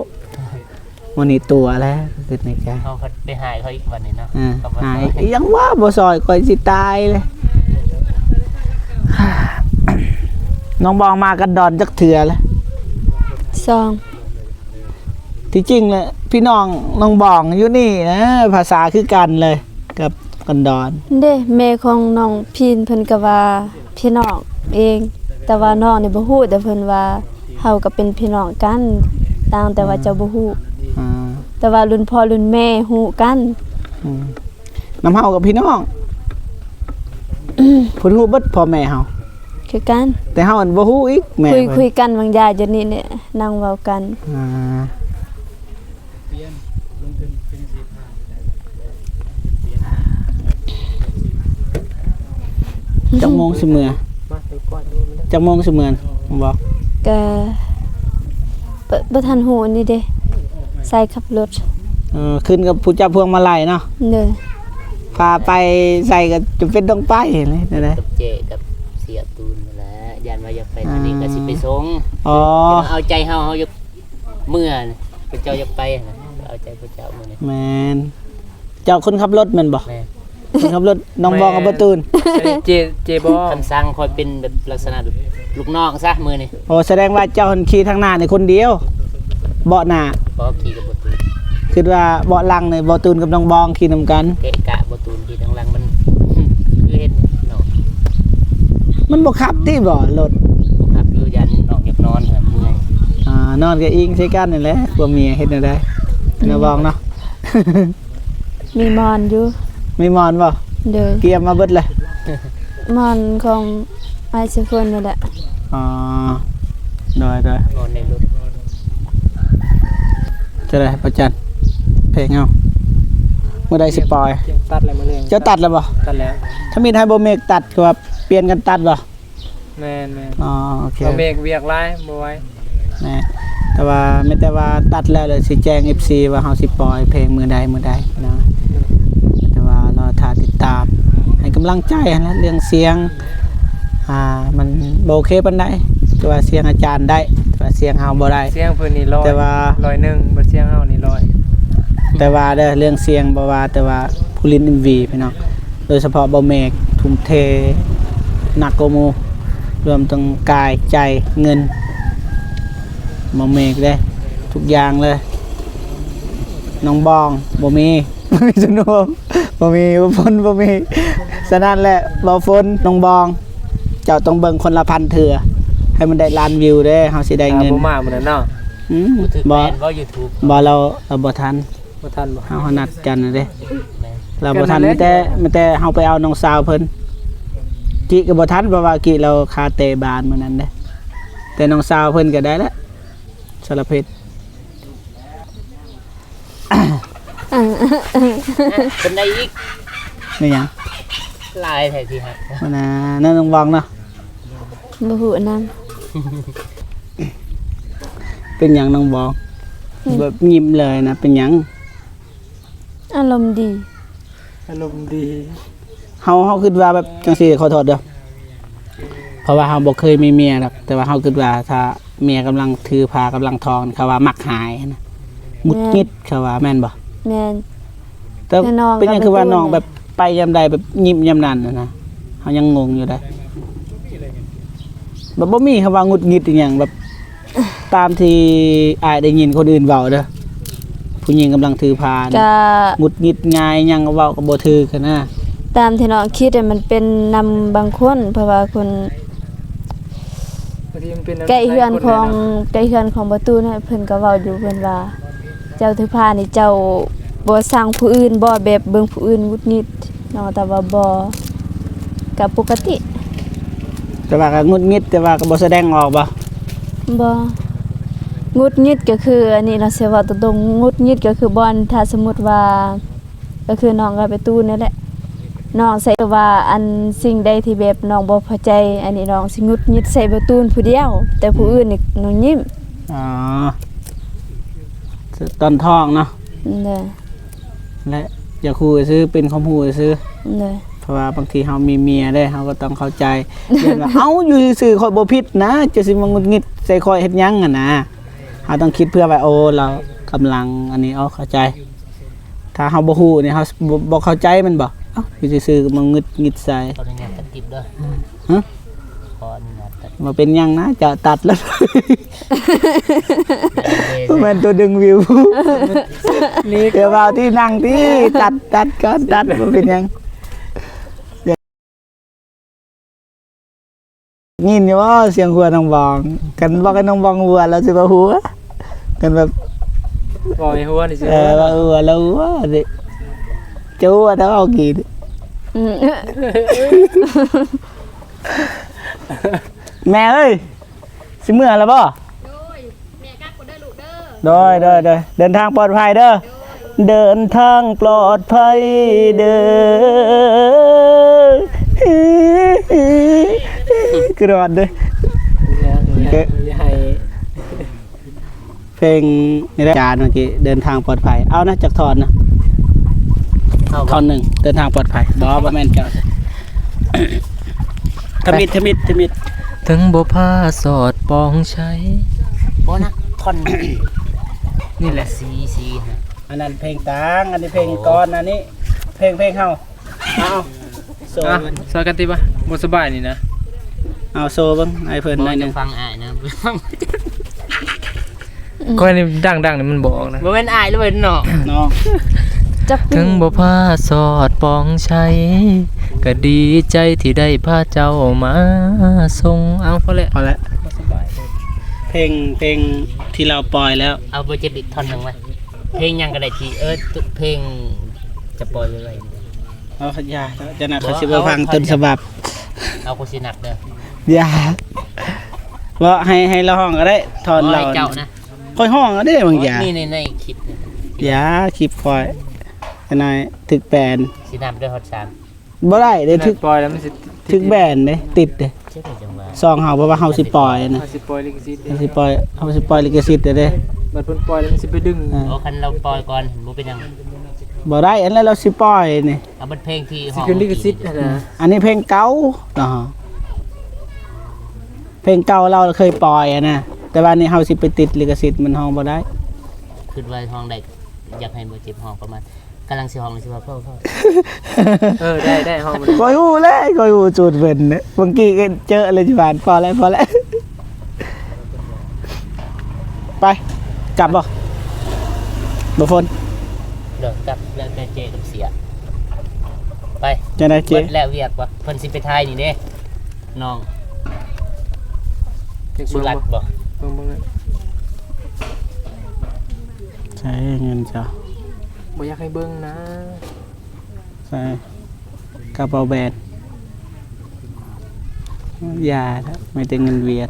ມື້ນີ້ຕົວະແລ້ວ ຄິດໃນໃຈ ເຮົາໄປຮ້າຍເຂົາອີກບັດນີ້ເນາະ. ເອີ ເຂົາບໍ່ຊ່ອຍ ຮ້າຍອີ່ຫຍັງວະ ບໍ່ຊ່ອຍ ຂ້ອຍຊິຕາຍເລີຍ. ນ້ອງບອງມາກັນດອນຈັກເທື່ອແລ້ວ? ສອງ. ທີ່ຈິງແຫຼະ ພີ່ນ້ອງນ້ອງບອງຢູ່ນີ້ນະ ພາສາຄືກັນເລີຍກັບກັນດອນ. ເດ້ ແມ່ຂອງນ້ອງພີນເພິ່ນກໍວ່າພີ່ນ້ອງເອງ. ແຕ່ວ່ານ້ອງນີ້ບໍ່ຮູ້ ແຕ່ເພິ່ນວ່າເຮົາກໍເປັນພີ່ນ້ອງກັນ ຕ່າງແຕ່ວ່າເຈົ້າບໍ່ຮູ້ ອືມ ແຕ່ວ່າລຸ້ນພໍ່ລຸ້ນແມ່ຮູ້ກັນ ອືມ ນຳເຮົາກັບພີ່ນ້ອງ ເພິ່ນຮູ້ເບິດພໍ່ແມ່ເຮົາ ຄືກັນ ແຕ່ເຮົາອັນບໍ່ຮູ້ອີກ ແມ່ ຄຸຍ ເພິ່ນ ຄຸຍກັນບາງຢ່າງຢູ່ນີ້ແຫຼະ ນັ່ງເວົ້າກັນ ອ່າ ຈັກໂມງຊິເມືອ? ຈັກໂມງຊິເມືອ? ບໍ່ ກະ ບໍ່ ບໍ່ທັນຮູ້ນີ້ເດ້ ໃສ່ຂັບລົດ ເອີ ຂຶ້ນກັບຜູ້ຈັບພວງມາໄລເນາະ ໂດຍ ພາໄປໃສກໍຈຳເປັນຕ້ອງໄປແຫຼະ ແນວໃດ ກັບເຈກັບເສຍຕູນນັ້ນແຫຼະ ຢ້ານວ່າຢາກໄປທາງນີ້ກໍຊິໄປສົ່ງ ອໍ ເອົາໃຈເຮົາ ເຮົາຢາກ ເມື່ອພະເຈົ້າຢາກໄປຫັ້ນນະ ເອົາໃຈພະເຈົ້າມື້ນີ້ ແມ່ນ ເຈົ້າຄົນຂັບລົດແມ່ນບໍ່? ແມ່ນ ຄົນຂັບລົດນ້ອງບອງກັບບໍ່ຕູນ ແມ່ນ ເຈ ເຈບອງ ຄຳສັ່ງຂ້ອຍເປັນແບບລັກສະນະລູກນ້ອງຊະມື້ນີ້ ໂອ້ ສະແດງວ່າເຈົ້າຫັ້ນຂີ່ທາງໜ້ານີ້ຄົນດຽວ ເບາະໜ້າ ບໍ່ ຂີ່ກັບບໍ່ຕູນ ຄິດວ່າເບາະຫຼັງນີ້ບໍ່ຕູນກັບນ້ອງບອງຂີ່ນຳກັນ ເກະກະບໍ່ຕູນ ຂີ່ທາງຫຼັງມັນ ຄືເຫັນເນາະ ມັນບໍ່ຂັບຕິບໍ່ລົດ ບໍ່ຂັບຢູ່ ຢ້ານນ້ອງຢາກນອນ ເມື່ອຍ ອ່າ ນອນກໍອີງໃສ່ກັນນັ້ນແຫຼະ ຜົວເມຍເຮັດແນວໃດ ນ້ອງບອງເນາະ ມີໝອນຢູ່ ມີໝອນບໍ່? ໂດຍ ກຽມມາເບິດແລ້ວ ໝອນຂອງອ້າຍເຊຟອນນີ້ແຫຼະ ອໍ ໂດຍໆ ນອນໃນລົດ ຈະໄດ້ປະຈັນ ເພງເຮົາ ມື້ໃດຊິປ່ອຍ? ຕັດແລ້ວມື້ແລງ ເຈົ້າຕັດແລ້ວບໍ່? ຕັດແລ້ວ ທຳອິດໃຫ້ບໍ່ເມກຕັດ ຄືວ່າປ່ຽນກັນຕັດບໍ່? ແມ່ນໆ ອໍ ໂອເຄ ເພາະເມກວຽກຫຼາຍ ບໍ່ໄຫວ ແມ່ນ ແຕ່ວ່າ ມີແຕ່ວ່າຕັດແລ້ວ ແລ້ວຊິແຈ້ງເອັຟຊີວ່າເຮົາຊິປ່ອຍເພງມື້ໃດ ມື້ໃດເນາະ ແຕ່ວ່າລໍຖ້າຕິດຕາມ ໃຫ້ກຳລັງໃຈຫັ້ນແຫຼະ ເລື່ອງສຽງ ອ່າ ມັນບໍ່ໂອເຄປານໃດ ແຕ່ວ່າສຽງອາຈານໄດ້ ແຕ່ວ່າສຽງເຮົາບໍ່ໄດ້ ສຽງເພິ່ນນີ້ຮ້ອຍ ແຕ່ວ່າ ຮ້ອຍໜຶ່ງ ບັດສຽງເຮົານີ້ຮ້ອຍ ແຕ່ວ່າເດີ ເລື່ອງສຽງບໍ່ວ່າ ແຕ່ວ່າຜູ້ຫຼິ້ນເອັມວີພີ່ນ້ອງ ໂດຍສະເພາະບໍ່ເມກ ທຸ່ມເທໜັກກວ່າໝູ່ ລວມທັງກາຍໃຈເງິນ ບໍ່ເມກເດ້ ທຸກຢ່າງເລີຍ ນ້ອງບອງບໍ່ມີ ບໍ່ມີສ່ວນຮ່ວມ ບໍ່ມີ ບໍ່ຝົນ ບໍ່ມີ ສະນັ້ນແຫຼະ ບໍ່ຝົນ ນ້ອງບອງ ເຈົ້າຕ້ອງເບິ່ງຄົນລະພັນເທື່ອ ໃຫ້ມັນໄດ້ລ້ານວິວເດ້ ເຮົາຊິໄດ້ເງິນ ບໍ່ມາມື້ນັ້ນເນາະ ອືມ ບໍ່ຖືກແບນບໍ່ YouTube ບໍ່ ລາວ ລາວບໍ່ທັນ ບໍ່ທັນບໍ່ ເຮົາ ເຮົານັດກັນເດ້ ແມ່ນ ລາວບໍ່ທັນ ມີແຕ່ ມີແຕ່ເຮົາໄປເອົານ້ອງສາວເພິ່ນ ກິກໍບໍ່ທັນ ເພາະວ່າກິລາວຄາເຕະບານມື້ນັ້ນເດ້ ແຕ່ນ້ອງສາວເພິ່ນກໍໄດ້ແລ້ວ ສາລະເພັດ ເພິ່ນໄດ້ອີກ ແມ່ນຫຍັງ? ຫຼາຍແທ້ທີ່ຮັກ ນັ້ນນະ ນ້ອງບອງເນາະ ບໍ່ຮູ້ນຳ ເປັນຫຍັງນ້ອງບອງ ອືມ ແບບຍິ້ມເລີຍນະ ເປັນຫຍັງ? ອາລົມດີ ອາລົມດີ ເຮົາ ເຮົາຄິດວ່າແບບຈັ່ງຊີ້ ຂໍໂທດເດີ ເພາະວ່າເຮົາບໍ່ເຄີຍມີເມຍດອກ ແຕ່ວ່າເຮົາຄິດວ່າຖ້າເມຍກຳລັງຖືພາ ກຳລັງທ້ອງ ເຂົາວ່າມັກຫາຍຫັ້ນນະ ຫງຸດຫງິດ ເຂົາວ່າ ແມ່ນບໍ່? ແມ່ນ ແຕ່ເປັນຫຍັງຄືວ່ານ້ອງແບບໄປຍາມໃດແບບຍິ້ມຍາມນັ້ນນະ ເຮົາຍັງງົງຢູ່ເດ້ ແບບບໍ່ມີຄຳວ່າຫງຸດຫງິດອີ່ຫຍັງ ແບບຕາມທີ່ອ້າຍໄດ້ຍິນຄົນອື່ນເວົ້າເດີ ຜູ້ຍິງກຳລັງຖືພານ ກະ ຫງຸດຫງິດງ່າຍ ຫຍັງກໍເວົ້າກໍບໍ່ຖືກຫັ້ນນະ ຕາມທີ່ນ້ອງຄິດ ມັນເປັນນຳບາງຄົນ ເພາະວ່າຄົນ ບາງທີມັນເປັນນຳ ໃກ້ເຮືອນຂອງ ໃກ້ເຮືອນຂອງບໍ່ຕູນ ເພິ່ນກໍເວົ້າຢູ່ ເພິ່ນວ່າ ເຈົ້າຖືພານີ້ເຈົ້າບໍ່ຊັງຜູ້ອື່ນບໍ່ ແບບເບິ່ງຜູ້ອື່ນຫງຸດຫງິດ ນ້ອງກໍຕອບວ່າບໍ່ ກໍປົກກະຕິ ແຕ່ວ່າກໍຫງຸດຫງິດ ແຕ່ວ່າກໍບໍ່ສະແດງອອກບໍ່? ບໍ່ ຫງຸດຫງິດກໍຄື ອັນນີ້ເນາະ ຊິເວົ້າຕົງໆ ຫງຸດຫງິດກໍຄືບ່ອນ ຖ້າສົມມຸດວ່າ ກໍຄືນ້ອງກັບໄອ້ຕູ້ນີ້ແຫຼະ ນ້ອງໃສ່ວ່າ ອັນສິ່ງໃດທີ່ແບບນ້ອງບໍ່ພໍໃຈ ອັນນີ້ນ້ອງຊິຫງຸດຫງິດໃສ່ໄອ້ຕູ້ຜູ້ດຽວ ແຕ່ຜູ້ອື່ນນີ້ນ້ອງຍິ້ມ ອໍ ຕອນທ້ອງເນາະ ໂດຍ ແລະ ຢາກຮູ້ຊື່ ເປັນຄວາມຮູ້ຊື່ ໂດຍ ເພາະວ່າບາງທີເຮົາມີເມຍເດ້ ເຮົາກໍຕ້ອງເຂົ້າໃຈ ຢ້ານວ່າ ເອົ້າ ຢູ່ຊື່ໆ ຂ້ອຍບໍ່ຜິດນະ ເຈົ້າຊິມາຫງຸດຫງິດໃສ່ຂ້ອຍເຮັດຫຍັງຫັ້ນນະ ເຮົາຕ້ອງຄິດເພື່ອໄວ້ ໂອ້ ລາວກຳລັງອັນນີ້ ເອົາ ເຂົ້າໃຈ ຖ້າເຮົາບໍ່ຮູ້ນີ້ ເຮົາ ບໍ່ ບໍ່ເຂົ້າໃຈແມ່ນບໍ່? ເອົ້າ ຢູ່ຊື່ໆ ກໍມາຫງຸດຫງິດໃສ່ ຂໍອະນຸຍາດຕັດຄລິບເດີ ຮະ? ຂໍອະນຸຍາດຕັດ ບໍ່ເປັນຫຍັງນະ ຈະຕັດແລ້ວ ແມ່ນຕົວດຶງວິວ ນີ້ ດຽວວ່າທີ່ນັ່ງທີ່ ຕັດ ຕັດກ່ອນ ຕັດ ບໍ່ເປັນຫຍັງ. ຍິນຢູ່ບໍ່ ສຽງຫົວນ້ອງບອງ? ຄັນບອກໃຫ້ນ້ອງບອງຫົວ ລາວຊິວ່າຫົວ. ຄັນແບບ ບອກໃຫ້ຫົວນີ້ຊິ ເອີ ຫົວ ວ່າຫົວ ລາວຫົວເດ້. ຈະຫົວແຕ່ເວົ້າກີ້. ອືມ ແມ່ເອີຍ ຊິເມືອແລ້ວບໍ່? ໂດຍ ແມ່ກັບກ່ອນເດີລູກເດີ. ໂດຍ ໂດຍ ໂດຍ ເດີນທາງປອດໄພເດີ. ໂດຍ ເດີນທາງປອດໄພເດີ. ຄືນອນເດີ. ເອີ ເພງນີ້ແຫຼະ ຈານເມື່ອກີ້ ເດີນທາງປອດໄພ. ເອົານະ ຈັກທ່ອນນະ? ເອົາ ທ່ອນໜຶ່ງ ເດີນທາງປອດໄພ. ບໍ່ ບໍ່ແມ່ນເຈົ້າ. ທຳອິດ ທຳອິດ ທຳອິດ. ເຖິງບໍ່ພາສອດປອງໄຊ. ບໍ່ນະ ທ່ອນ ນີ້ແຫຼະ ຊີ ຊີ ອັນນັ້ນເພງຕ່າງ ອັນນີ້ເພງກ່ອນ ອັນນີ້ເພງ ເພງເຮົາ. ເອົາ ໂຊ ອ່ະ ເບິ່ງ ຊ່ອຍກັນຕິວະ ບໍ່ສະບາຍນີ້ນະ. ເອົາ ໂຊເບິ່ງໃຫ້ເພິ່ນໜ້ອຍໜຶ່ງ. ບໍ່ຈະຟັງອ້າຍນະ ຂ້ອຍນີ້ດັງໆນີ້ມັນບໍ່ອອກນະ. ບໍ່ແມ່ນອ້າຍເລີຍເນາະ ເນາະ. ຈັກປີ ເຖິງບໍ່ພາສອດປອງໄຊ ກະດີໃຈທີ່ໄດ້ພາເຈົ້າມາສົ່ງ. ເອົາ ພໍແລ້ວ ພໍແລ້ວ. ເພງ ເພງທີ່ລາວປ່ອຍແລ້ວ. ເອົາ ບໍ່ເຈັບອີກທ່ອນໜຶ່ງໄວ້. ເພງຫຍັງກະໄດ້ທີ່ ເອີ ເພງຈະປ່ອຍໄວໆ. ເອົາ ຢ່າ ຈັ່ງນັ້ນ ບໍ່ ເຂົາຊິບໍ່ຟັງ ເອົາ ຕົ້ນສະບັບ. ເອົາ ກູຊິໜັກເດີ. ຢ່າ ບໍ່ ໃຫ້ ໃຫ້ລາວຮ້ອງກະໄດ້ ທ່ອນລາວ. ເຈົ້ານະ ຂ້ອຍຮ້ອງເດ້ບາງຢ່າງ. ນີ້ໃນ ໃນຄລິບ. ຢ່າ ຄລິບຂ້ອຍ ອັນນັ້ນຖືກແບນ. ຊິນັບເດີ ຮອດສາມ. ບໍ່ໄດ້ເດ້ ຖືກ ປ່ອຍແລ້ວມັນຊິ ຖືກແບນເດ້ ຕິດເດ້ ຊ່ອງເຮົາ ເພາະວ່າເຮົາຊິປ່ອຍນະ. ເຮົາຊິປ່ອຍລິຂະສິດເດ້ ເຮົາຊິປ່ອຍ ເຮົາຊິປ່ອຍລິຂະສິດເດ້. ບັດເພິ່ນປ່ອຍແລ້ວມັນຊິໄປດຶງ. ເອີ ໂອ້ ຄັນລາວປ່ອຍກ່ອນບໍ່ເປັນຫຍັງ. ບໍ່ໄດ້ ອັນນັ້ນລາວຊິປ່ອຍນີ້. ເອົາບັດເພງທີ່ຮ້ອງ ຊິຂຶ້ນລິຂະສິດຫັ້ນນະ. ອັນນີ້ເພງເກົ່າເນາະ ເພງເກົ່າລາວເຄີຍປ່ອຍຫັ້ນນະ. ແຕ່ວ່ານີ້ເຮົາຊິໄປຕິດລິຂະສິດ ມັນຮ້ອງບໍ່ໄດ້. ຄິດວ່າຮ້ອງໄດ້ ຢາກໃຫ້ບໍ່ເຈັບຮ້ອງປະມານ ກຳລັງຊິຮ້ອງຊິວ່າ ເພົາ ເພົາ. ເອີ ໄດ້ ໄດ້ ຮ້ອງມາເລີຍ. ຂ້ອຍຮູ້ແລ້ວ ຂ້ອຍຮູ້ສູດເພິ່ນ. ບາງທີກະເຈີເລີຍຊິວ່າ ພໍແລ້ວ ພໍແລ້ວ. ໄປ ກັບບໍ່? ບໍ່ຝົນ ເດີ ກັບ ແລ້ວແຕ່ເຈກັບເສຍ. ໄປ ຈັ່ງໃດເຈ? ເບິດແລ້ວວຽກບໍ່? ເພິ່ນຊິໄປຖ່າຍນີ້ເດ້ ນ້ອງ ເຈັກ ສຸລັດບໍ່? ເບິ່ງ ເບິ່ງ ໃຊ້ເງິນເຈົ້າ ບໍ່ຢາກໃຫ້ເບິ່ງນະ. ໃສ່ກະເປົາແບນ ຢ່າແລ້ວ ມີແຕ່ເງິນຫວຽດ.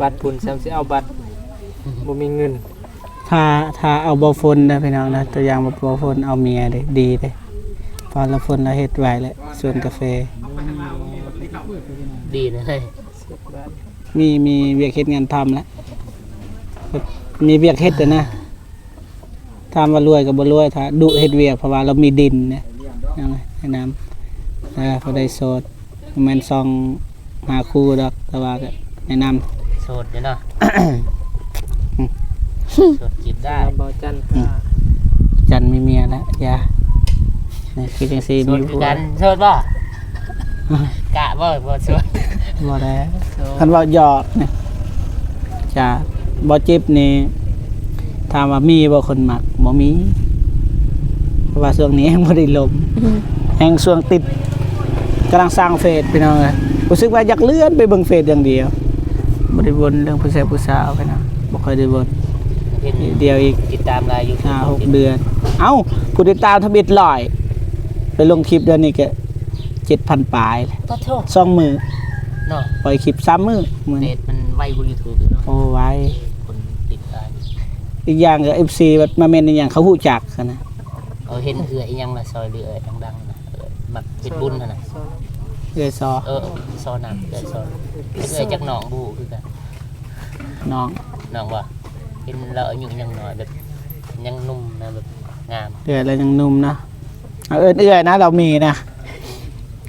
ບັດພຸ້ນ ຊ້ຳຊິເອົາບັດ ບໍ່ມີເງິນ. ຖ້າ ຖ້າເອົາບໍ່ຝົນເດີພີ່ນ້ອງເດີ ຕົວຢ່າງວ່າບໍ່ຝົນເອົາເມຍເດ້ ດີເດ້. ເພາະລະຝົນລະເຮັດໄວ້ແຫຼະ ສວນກາເຟ ດີນະ. ມີ ມີວຽກເຮັດງານທຳແຫຼະ ມີວຽກເຮັດແລ້ວນະ. ຖາມວ່າລວຍກະບໍ່ລວຍ ຖ້າດຸເຮັດວຽກ ເພາະວ່າລາວມີດິນເດ້ ແນະນຳ. ເອີ ຜູ້ໃດໂສດ ບໍ່ແມ່ນຊ່ອງຫາຄູ່ດອກ ແຕ່ວ່າກະແນະນຳ. ໂສດຢູ່ເນາະ ໂສດຈີບໄດ້. ສຳລັບບໍ່ຈັນກະ ອືມ ຈັນມີເມຍແລ້ວ ຢ່າ ນີ້ຄືຈັ່ງຊີ້ ໂສດຄືກັນ. ມີຜົວ ໂສດບໍ່? ກະບໍ່ ບໍ່ໂສດ ບໍ່ໄດ້. ໂສດ ຄັນເວົ້າຫຍອກນີ້ ຈະບໍ່ຈິບນີ້ ຖາມວ່າມີບໍ່ຄົນມັກ? ບໍ່ມີ ເພາະວ່າຊ່ວງນີ້ຍັງບໍ່ໄດ້ລົມ ອືມ ແຮ່ງຊ່ວງຕິດ ກຳລັງສ້າງເຟສພີ່ນ້ອງເອີຍ. ຮູ້ສຶກວ່າຢາກເລື່ອນໄປເບິ່ງເຟສຢ່າງດຽວ ບໍ່ໄດ້ວົນເລື່ອງຜູ້ຊາຍຜູ້ສາວພີ່ນ້ອງ ບໍ່ຄ່ອຍໄດ້ວົນ. ເຫັນດຽວອີກ ຕິດຕາມຫຼາຍຢູ່ ຫ້າຫົກເດືອນ. ເອົ້າ ຜູ້ຕິດຕາມທຳອິດຮ້ອຍ ໄປລົງຄລິບດຽວນີ້ກະເຈັດພັນປາຍແລ້ວ. ປະໂທ ສອງມື້ເນາະ ປ່ອຍຄລິບສາມມື້. ເຟສມັນໄວກວ່າຢູທູບອີກເນາະ. ໂອ້ ໄວ ຄົນຕິດຕາມ. ອີກຢ່າງກະເອັຟຊີມາເມັ້ນອີ່ຫຍັງ ເຂົາຮູ້ຈັກຫັ້ນນະ. ເອີ ເຫັນເອື້ອຍອີ່ຫຍັງລະ ຊ່ອຍເຫຼືອເອື້ອຍດັງໆນະ ເອີ ມັກເຮັດບຸນຫັ້ນນະ. ເອື້ອຍຊໍ ເອີ ຊໍນຳ ເອື້ອຍຊໍ. ເອື້ອຍຈັກນ້ອງບໍ່ຮູ້ຄືກັນ. ນ້ອງ ນ້ອງບໍ່? ເຫັນລາວອາຍຸຍັງນ້ອຍ ແບບຍັງໜຸ່ມນະ ແບບງາມ. ເອື້ອຍລາວຍັງໜຸ່ມເນາະ ເອີ້ນເອື້ອຍນະ ລາວມີນະ.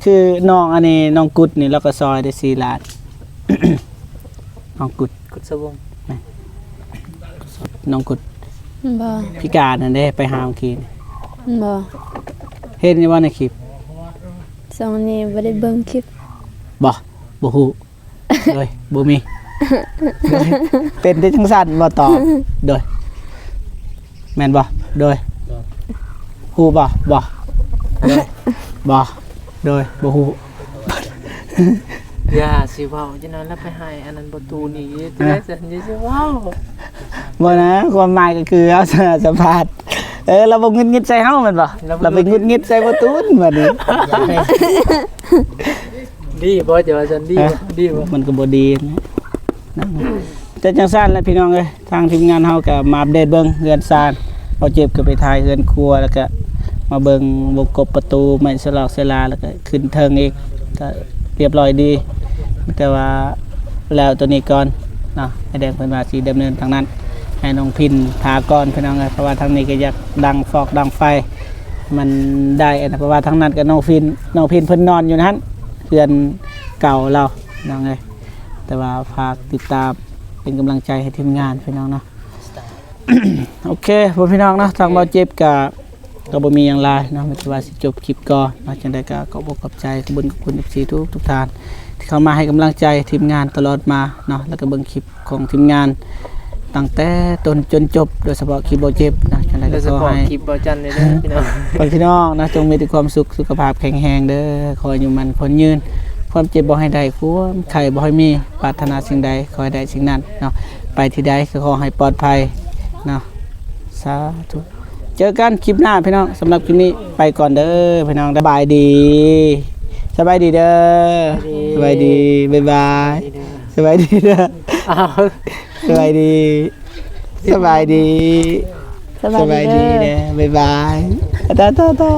ຄືນ້ອງອັນນີ້ ນ້ອງກຸດນີ້ ລາວກະຊ່ອຍໄດ້ສີ່ລ້ານ. ນ້ອງກຸດ ກຸດສະວົງ ນ້ອງກຸດ ບໍ່ ພິການຫັ້ນເດ້ ໄປຫາເມື່ອກີ້ນີ້. ບໍ່ ເຫັນຢູ່ບໍ່ໃນຄລິບ? ຊ່ວງນີ້ບໍ່ໄດ້ເບິ່ງຄລິບ. ບໍ່ ບໍ່ຮູ້. ໂດຍ ບໍ່ມີ. ໂດຍ ເປັນແຕ່ຈັ່ງຊັ້ນບໍ່ຕອບ. ໂດຍ ແມ່ນບໍ່? ໂດຍ ຮູ້ບໍ່? ບໍ່ ໂດຍ ບໍ່. ໂດຍບໍ່ຮູ້ ຢ່າຊິເວົ້າຈັ່ງນັ້ນ ແລ້ວໄປໃຫ້ອັນນັ້ນບໍ່ຕູນອີກ ຈັ່ງໃດຊັ້ນ ຢ່າຊິເວົ້າ. ບໍ່ນະ ຄວາມໝາຍກໍຄືເຮົາສຳພາດ ເອີ ລາວບໍ່ຫງຸດຫງິດໃສ່ເຮົາແມ່ນບໍ່? ລາວໄປຫງຸດຫງິດໃສ່ບໍ່ຕູນບັດນີ້ ດີບໍ່? ຈະວ່າຊັ້ນ ດີບໍ່? ດີບໍ່? ມັນກໍບໍ່ດີນະ ແຕ່ຈັ່ງຊັ້ນແຫຼະພີ່ນ້ອງເອີຍ ທາງທີມງານເຮົາກໍມາອັບເດດເບິ່ງເຮືອນຊານ ບໍ່ເຈັບກໍໄປຖ່າຍເຮືອນຄົວ ແລ້ວກໍມາເບິ່ງວົງກົບປະຕູ ໄມ້ສະຫຼອກສະລາ ແລ້ວກໍຂຶ້ນເທິງອີກ ກໍລຽບລ້ອຍດີ ແຕ່ວ່າແລ້ວໂຕນີ້ກ່ອນເນາະ ອ້າຍແດງເພິ່ນວ່າຊິດຳເນີນທາງນັ້ນ ໃຫ້ນ້ອງພິນຖ້າກ່ອນພີ່ນ້ອງເອີຍ ເພາະວ່າທາງນີ້ກໍຢາກດັງຟອກດັງໄຟ ມັນໄດ້ອັນນັ້ນ ເພາະວ່າທາງນັ້ນກໍນ້ອງພິນ ນ້ອງພິນເພິ່ນນອນຢູ່ຫັ້ນ ເຮືອນເກົ່າລາວພີ່ນ້ອງເອີຍ ແຕ່ວ່າຝາກຕິດຕາມເປັນກຳລັງໃຈໃຫ້ທີມງານພີ່ນ້ອງເນາະ. ໂອເຄ ພໍ່ພີ່ນ້ອງເນາະ ທາງເບົາເຈັບກະ ກໍບໍ່ມີຫຍັງຫຼາຍເນາະ ມີແຕ່ວ່າຊິຈົບຄລິບກ່ອນເນາະ ຈັ່ງໃດກໍຂອບອົກຂອບໃຈ ຂອບຄຸນຂອບຄຸນ ເອັຟຊີ ທຸກໆທ່ານ ທີ່ເຂົ້າມາໃຫ້ກຳລັງໃຈທີມງານຕະຫຼອດມາເນາະ ແລ້ວກໍເບິ່ງຄລິບຂອງທີມງານຕັ້ງແຕ່ຕົ້ນຈົນຈົບ ໂດຍສະເພາະຄລິບເບົາເຈັບເນາະ ຈັ່ງໃດກໍຂໍໃຫ້ ໂດຍສະເພາະຄລິບເບົາຈັນເດີພີ່ນ້ອງ ຂໍໃຫ້ພີ່ນ້ອງເນາະ ຈົ່ງມີແຕ່ຄວາມສຸກ ສຸຂະພາບແຂງແຮງເດີ ຂໍໃຫ້ຢູ່ໝັ້ນຄົນຍືນ ຄວາມເຈັບບໍ່ໃຫ້ໄດ້ ຄວາມໄຂ້ບໍ່ໃຫ້ມີ ປາດຖະໜາສິ່ງໃດ ຂໍໃຫ້ໄດ້ສິ່ງນັ້ນເນາະ ໄປທີ່ໃດກໍຂໍໃຫ້ປອດໄພເນາະ ສາທຸ ເຈີກັນຄລິບໜ້າພີ່ນ້ອງ ສຳລັບຄລິບນີ້ໄປກ່ອນເດີພີ່ນ້ອງ ສະບາຍດີ ສະບາຍດີເດີ ສະບາຍດີ ບາຍບາຍ ສະບາຍດີເດີ ອ້າວ ສະບາຍດີ ສະບາຍດີ ສະບາຍດີເດີ ບາຍບາຍ ຕາຕາຕາ.